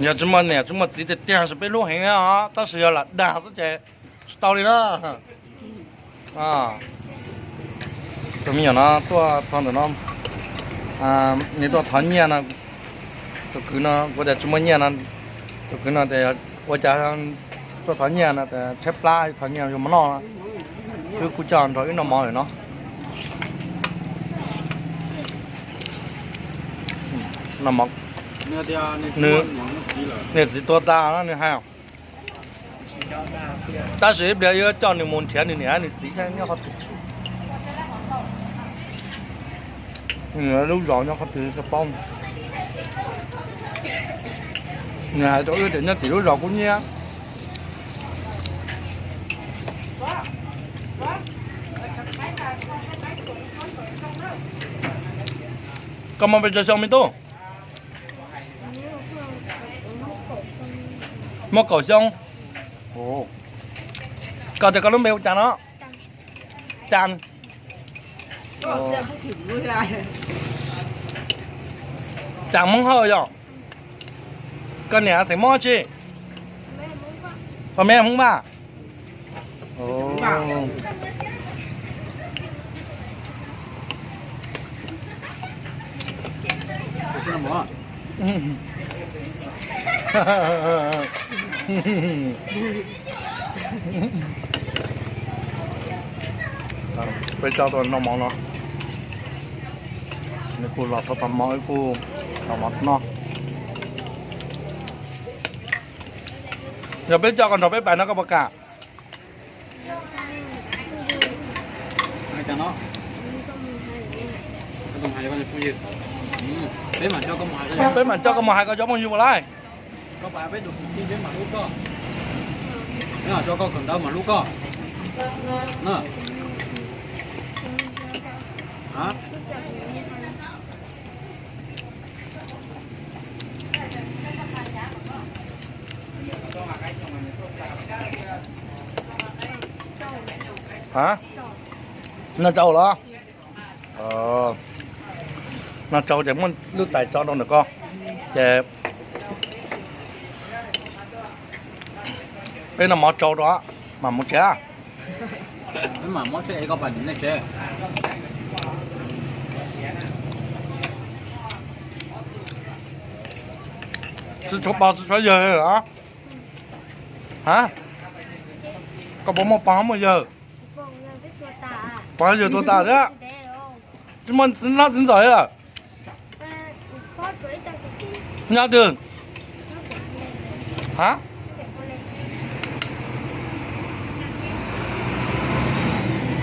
Yog tsis muaj niam tsis muaj txiv tiag tiag ces peb hlub heev os, tab sis yog lam dag xwb ces tsis tau li na. Tus me nyuam no tuaj txog ntawm no, nws tuaj thov nyiaj no, tus kwv no kuv tias tsis muaj nyiaj no, tus kwv no tias ua cas tuaj thov nyiaj no, tshaib plab thov nyiaj yuav mov noj, wb kuj coj nrog wb noj mov lawm no. Noj mov, nws, niam txiv tuag tas no nws hais. Tab sis ib pliag yuav coj nws mus nrhiav nws niam nws txiv nyob qhov twg. Nws lub zos nyob qhov twg tsis paub. Nws hais rau wb tias nyob tim lub zos kuv nyiam. Koj muaj pes tsawg xyoo me tub? Muaj kaum xyoo. Koj tias koj lub npe hu cas no? Cas. Cas Hmoob Hawj yog? Koj niam xeem Hmoob tsi? Koj me Hmoob Vaj. Peb coj tuaj noj mov no. Nws kuj los thov thov mov, wb kuj thov mov noj. Yog peb coj koj nrog peb pais no koj puas kam? Peb mam coj koj mus hais koj cov phooj ywg puas laij? Peb mam hlub koj. Peb mam coj koj kawm ntawv mam hlub koj. Noj tsau los? Noj tsau ces muab lub tais tso rau ntawm ko, ces peb noj mov tsau rau mam mus tsev. Tsis tshuav pog tsis tshuav yawg a? Koj puas muaj pog muaj yawg? Pog yawg tuag tas thiab. Tsis muaj txiv hlob txiv ntxawm li lawm? Nyob twg? Ha?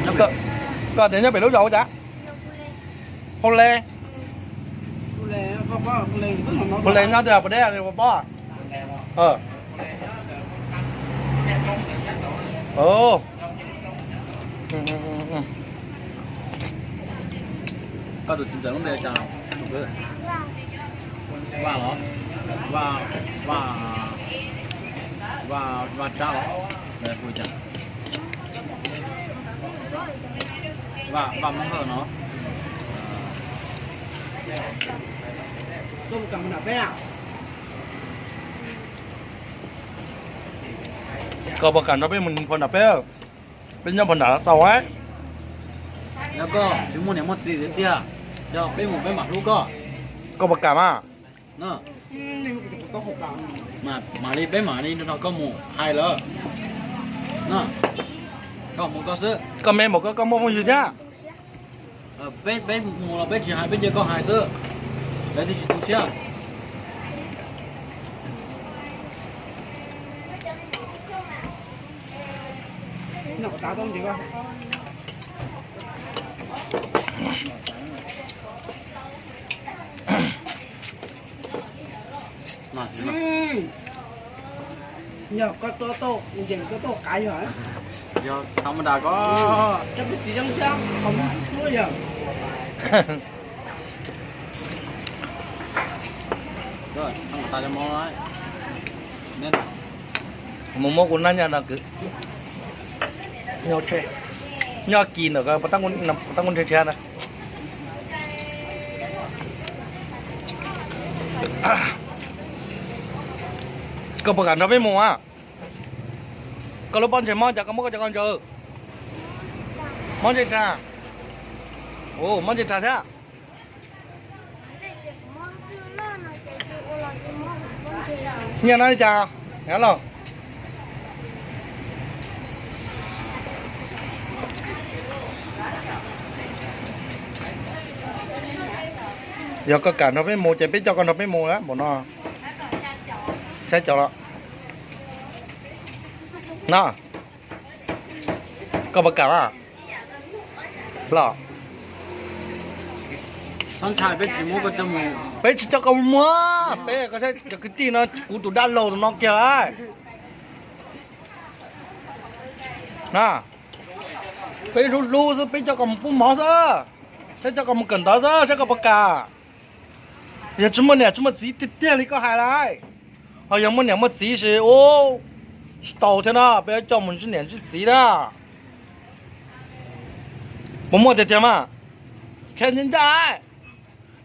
Koj tias nyob pem lub zos ua cas? Hau Le. Hau Le nyob twg puas deb puas paub? Koj tus txiv ntxawm lub npe cas? Vaj los? Vaj, Vaj, Vaj, Vaj Tsab los? Vaj, Vaj Hmoob Hawj no. Koj puas kam nrog peb mus phom nram peb? Peb nyob phom nram xaus. Yog koj tsis muaj niam muaj txiv tiag, yog peb mus peb mam hlub koj. Koj puas kam mas? Mam li peb mam li nrog koj mus hais lawv. Koj mus koj xwb. Koj me npaum koj, koj muaj phooj ywg thiab? Peb, peb mus los peb tsis hais, peb cia koj hais xwb. Lawv thiaj tsis tu siab. Yog koj tuaj tau ntses koj tuaj qav yog. Yog tham ma das ko. Cov peb tsis zoo thiab qhov muag xub yog. Mus muab kuv nab nyaj no kwv. Nyob kis ntawm ko puas tab kuv nrhiav nrhiav na. Koj puas kam nrog peb mus a? Koj lub pob ntseg mob cas koj muab koj cov ko ntsaws? Mob ntsej rag. Mob ntsej rag thiab. Nyiaj no li cas? Los. Yog koj kam nrog peb mus ces peb coj koj nrog peb mus lawm npaum no. Saib cov los. No. Koj puas kam a? Los. Peb tsis coj koj mus, peb cov kwv tij no kuv tus dab laug tus no kiag lawm. Na, peb hlub hlub xwb, peb coj koj mus pub mov xwb, peb coj koj mus kawm ntawv xwb, saib koj puas kam. Yog tsis muaj niam tsis muaj txiv tiag tiag li koj hais lawm, ho yog muaj niam muaj txiv ces ua tsis tau thiab no, peb coj mus ntsib niam ntsib txiv na. Puas muaj tiag tiag mas? Qhia ncaj ncaj,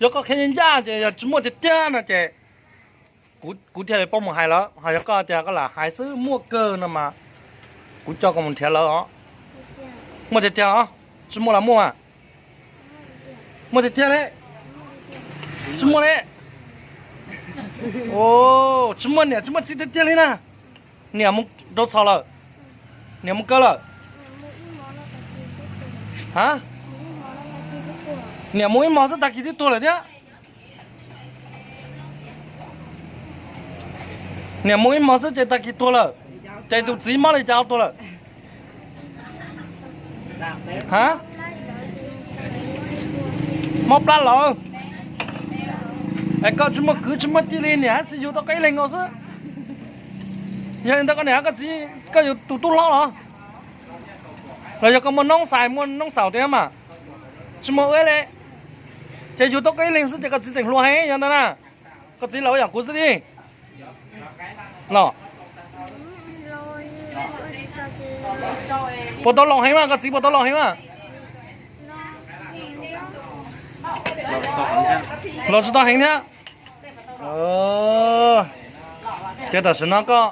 yog koj qhia ncaj ncaj ces yog tsis muaj tiag tiag no ces kuv thiaj li paub mus hais lawm, ho yog koj tias koj lam hais xwb muaj kawg no mas kuv coj koj mus nrhiav lawv os. Muaj tiag tiag os, tsis muaj los muaj mas. Muaj tiag tiag li. Tsis muaj li. Tsis muaj niam tsis muaj txiv tiag tiag li na. Niam mus rau txhom lawm, niam mus kaw lawm. Ha, niam mus ib hmos xwb tag kis twb tuag lawm thiab. Niam mus ib hmos xwb ces tag kis tuag lawm. Ces tus txiv mob li cas tuag lawm? Ha, mob plab lawm. Es koj tsis muaj kwv tsis muaj tij li, niam hab txiv yug tau koj ib leeg nkaus xwb. Yog li ntawd koj niam hab koj txiv, koj yug tus tub hlob los? Los yog koj muaj noob xais muaj noob xaus tiag mas? Tsis muaj ua li. Ces yug tau koj ib leeg xwb ces koj txiv tseem hluas heev yog ntawd na. Koj txiv laus ib yam kuv xwb li. Los, puas tau laus heev mas, koj txiv puas tau laus heev mas? Laus tsis tau heev thiab. Ces tam sim no koj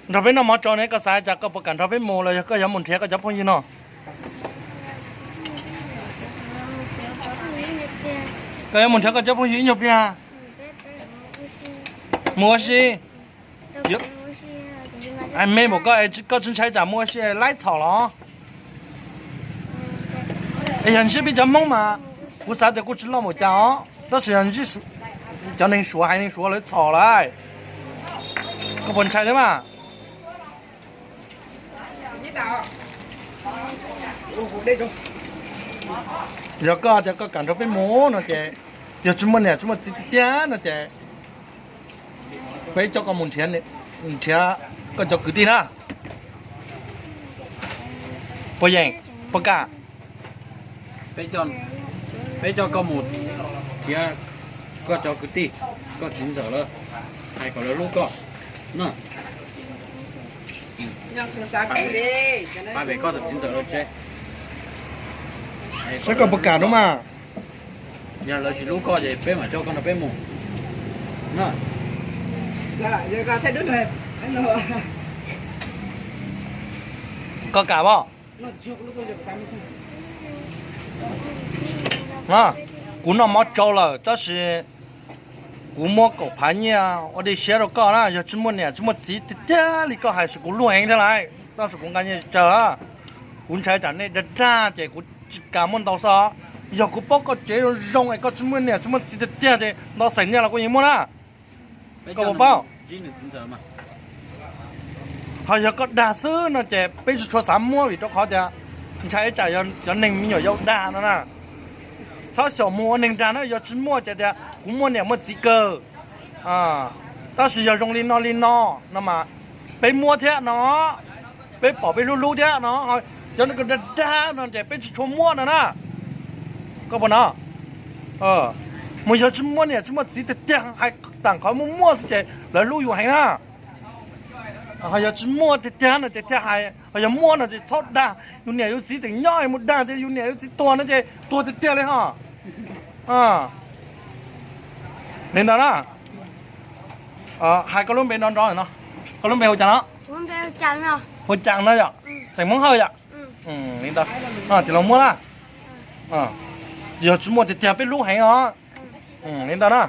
nrog peb noj mov tsau ne, koj xav cas, koj puas kam nrog peb mus los yog koj yuav mus nrhiav koj cov phooj ywg no? Koj yuav mus nrhiav koj cov phooj ywg ib nyuag pliag? Mus ua si. Me mus koj, koj tsis ntshai tsam mus ua si laib txhom los? Es yog ntsib peb cov Hmoob mas kuv xav tias kuj tsis loj npaum cas os, tab sis yog ntsib cov neeg Suav haiv neeg Suav lawv txhom lawm. Koj puas ntshai thiab mas? Yog koj tias koj kam nrog peb mus no ces, yog tsis muaj niam tsis muaj txiv tiag tiag no ces peb coj koj mus nrhiav koj cov kwv tij na. Puas yeem, puas kam? Peb coj koj mus nrhiav koj cov kwv tij, koj txiv ntxawm lawv, hais kom lawv hlub koj. Pab pem koj tus txiv ntxawm lawv tsev, saib koj puas kam no mas. Yog lawv tsis hlub koj ces peb mam coj koj nrog peb mus. Koj kam pom? Kuv noj mov tsau lawm tab sis kuv muab kaum phav nyiaj ua dej siab rau koj na. Yog tsis muaj niam tsis muaj txiv tiag tiag li koj hais ces kuv luag heev thiab lawm, tab sis kuv nqa nyiaj tsawg. Kuv ntshai tsam nej dag dag ces kuv tsis kam muab ntau xwb. Yog kuv paub koj tsev zoo zoo es koj tsis muaj niam tsis muaj txiv tiag tiag ces ntau xeem nyiaj los kuv yeej muab na. Koj puas paub? Ho yog koj dag xwb no ces peb tsis tshua xav muab vim rau qhov tias ntshai tsam cov neeg me nyuam yaus dag no na. Txhob xyaum mus ua neeg dag na, yog tsis muaj ces tias kuv muaj niam muaj txiv kawg. Tab sis yog zoo li no li no no mas peb muab thiab no, peb pom peb hlub hlub thiab no. Cov dag dag no ces peb tsis tshua muab no na. Koj puas no? Mus yog tsis muaj niam tsis muaj txiv tiag tiag, hais tam qhov muaj muaj xwb ces lawv hlub yus heev na. Ho yog tsis muaj tiag tiag no ces thiaj hais, ho yog muaj no ces txhob dag. Yus niam yus txiv tseem nyob mus dag tias yus niam yus txiv tuag no ces tuag tiag tiag li ho. Li ntawd na, hais koj lub npe nrov nrov no. Koj lub npe hu cas no? Hu Cas no yom? Xeem Hmoob Hawj yom? Li ntawd, ces los muab na. Yog tsis muaj tiag tiag peb hlub heev os. Li ntawd na.